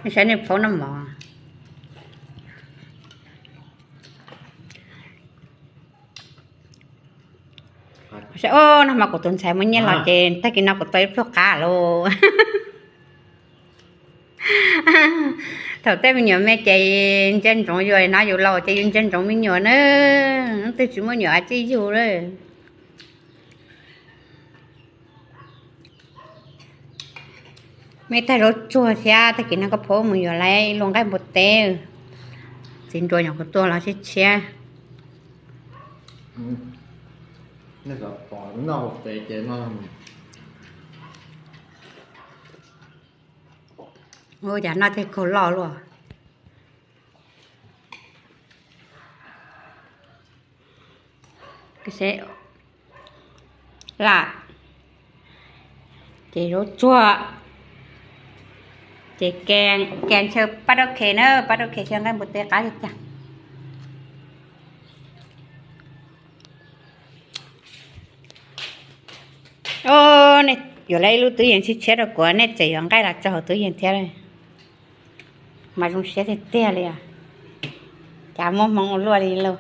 Saib nej phaub noj mov. Saib, o, nag hmo kuv tus ntxhais muaj nyiaj los ces tag kis no kuv tau ib pluag qab lauj. Thaum tej me nyuam me ces ntsia ntsoov yus, no yus laus ces yus ntsia ntsoov me nyuam na, twb tsis muaj nyuam txij yug lawm. Me tag zaub tsuag thiab, tag kis no koj phaub mus yuav lawm ib lub nqaij npua teb. Txiv nruas nyuam qhuav tua los tshiab tshiab. Ua cas noj tej kaug loj luaj. Lam, ces zaub tsuag, ces kees, kees chaw pab rau khes na, pab rau khes chaw nqaij npua teb qab li cas. Yuav lawm ib lub tub yees tshiab tshiab rau kuv, nej tseem yuav nqaij los tso hauv tub yees thiab. Mas zoo siab tiag tiag li os. Cas muaj hmoo ua luaj li lauj.